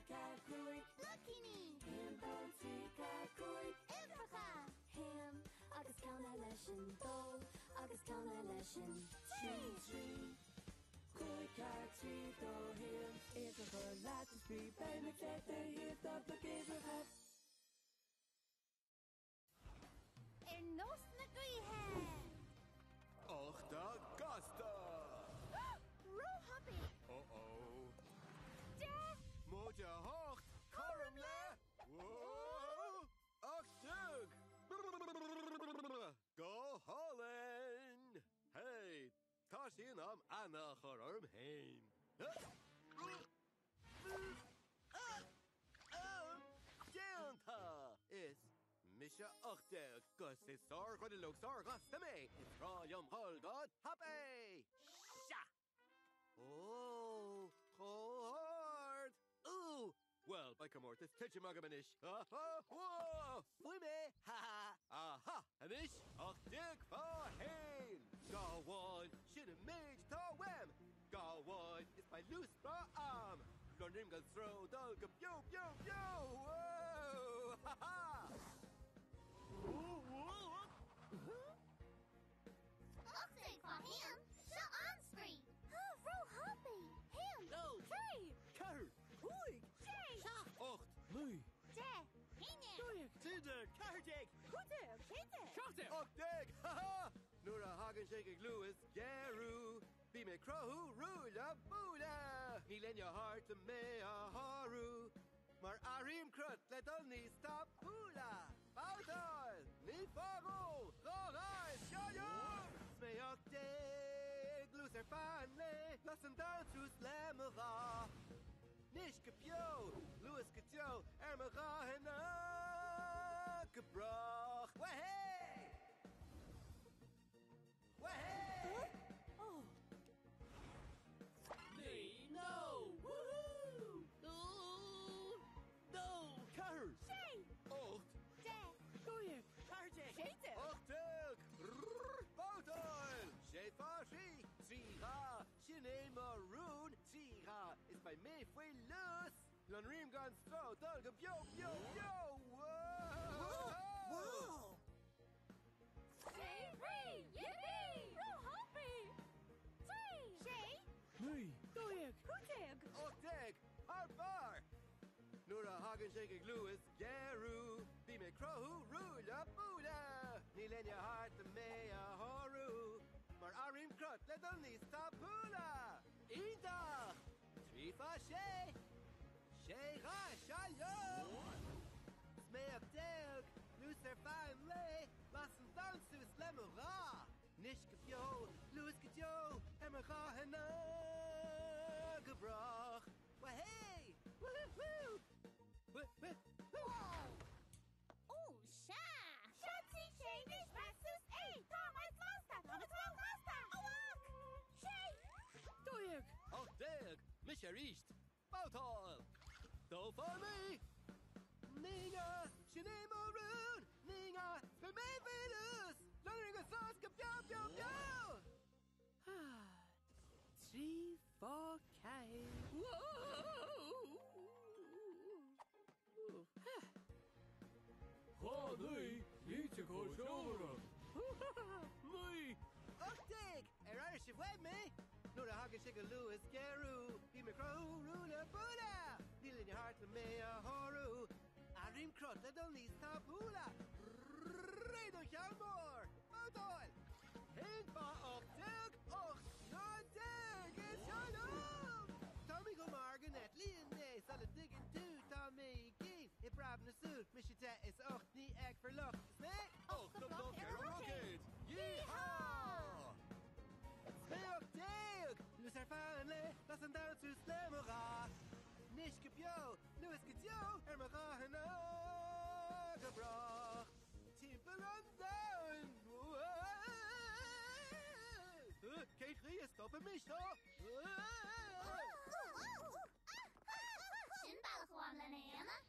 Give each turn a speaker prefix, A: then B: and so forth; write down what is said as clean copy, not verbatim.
A: 4, 5.
B: Lúicíní!
A: 1, 2, 3, 4, 5.
B: Uimhreacha!
A: 1 agus ceann eile sin dó agus ceann eile sin
B: 3.
A: 3. 5, 4, 3, 2, 1. Iad a chur leat is brí beidh muid le do thaobh do do uimhreacha.
B: Ar nós na gaoithe!
C: Ochta gasta!
B: Róthapaidh!
C: Uh-oh.
B: 10!
C: Móide 8! Cothrom le! Whoa! 18! Go hálainn! Hey! Tá sé in am aithne a chur orm féin. Déanta! Is mise 18 'gus is sár-ghruidhleog sár-ghasta mé! Is breá liom dhul go tapaidh! Sea! Ó, chomh hard! Ú! Bhuel, beidh comórtas titim agam anois! Ha ha! Whoa! Fuair mé! Ha ha! Aha! Anois, 18 fá haon! Gabháil! Sin an méid atá uaim! Gabháil! Is beidh luas breá a'm! Lonraím gan stró dul go beo beo beo! Whoa! Ha ha!
B: 18 fá haon, seo an-spraoi! Róthapaidh! 1,
C: 2,
B: 3,
C: 4,
D: 5,
B: 6,
C: 8,
D: 9,
B: 10, 11,
C: 13, 14,
D: 15,
B: 16,
D: 17,
C: 18! Ha ha! Nuair a thagann sé go luas géarú, bím ag cruthú ruaille buaille! Níl éinne thart le mé a shárú, mar athraím crot le dul níos tapúla! Babhtáil! Ní fágó! Dhá seo liom! 'S mé 18, luas ar feadh an lae, las an domhan suas le mo gha. Anois go beo, luas go deo ar mo ghathanna go brách. Wahey! Wahey!
D: Oh.
E: 9, no! Woohoo! Ooh!
C: No! 4!
B: 6,
C: 8!
B: 10,
D: 12,
E: 14!
D: 16,
C: 18! Babhtáil! Sé fá thrí! Trí dhá! Sin é mo rún! Trí dhá! Is beidh mé faoi luas! Lonraím gan stró dul go beo beo beo! Whoa!
D: Wow!
B: 6, 3, yippee! Róthapaidh! 3, 6,
D: 9, 12, 15,
C: 18! Thar barr! Nuair a thagann sé go luas géarú, bím ag cruthú ruaille buaille! Níl éinne thart le mé a shárú, mar athraím crot le dul níos tapúla! Iontach! Trí fá sé! Sé dhá seo liom! 'S mé 18, luas ar feadh an lae, las an domhan suas le mo gha! Anois go beo, luas go deo, ar mo ghathanna go brách! Wahey! Woohoo! Woo woo woo!
B: Ó, sea! Seo trí sé anois, meas suas é! Tá muid lasta! Tá muid róghasta! Amharc! Sé!
D: 12,
C: 18! Mise arís! Babhtáil! Dó fá naoi! Naoi nga! Sin é mo rún! Naoi nga! 'S beidh mé faoi luas! Lonraím gan stró go beo beo beo!
D: 3 fá 4. Whoa!
E: Dhá naoi, línte comhthreomhara. Naoi!
C: 18! Ar airigh sibh uaibh mé? Nuair a thagann sé go luas géarú, bím ag cruthú ruaille buaille! Níl éinne thart le mé a shárú, athraím crot le dul níos tapúla! Réidh don cheann mór! Babhtáil! Haon fá 18, 18 ná is seo liom! Tá mé chomh mear go n-eitlíonn mé sula dtuigeann tú tá mé i gcion i bpreab na súl, mise 10 is 8 ní fheicfear locht is mé 8 bloc ar an roicéad! Yeehaw! 'S mé 18! Luas ar feadh an lae, las an domhan suas le mo gha. Anois go beo, luas go deo ar mo ghathanna go brách. Timpeall an domhain! Cén chaoi a stopfaidh seo?
B: Sin bealach amháin lena dhéanamh.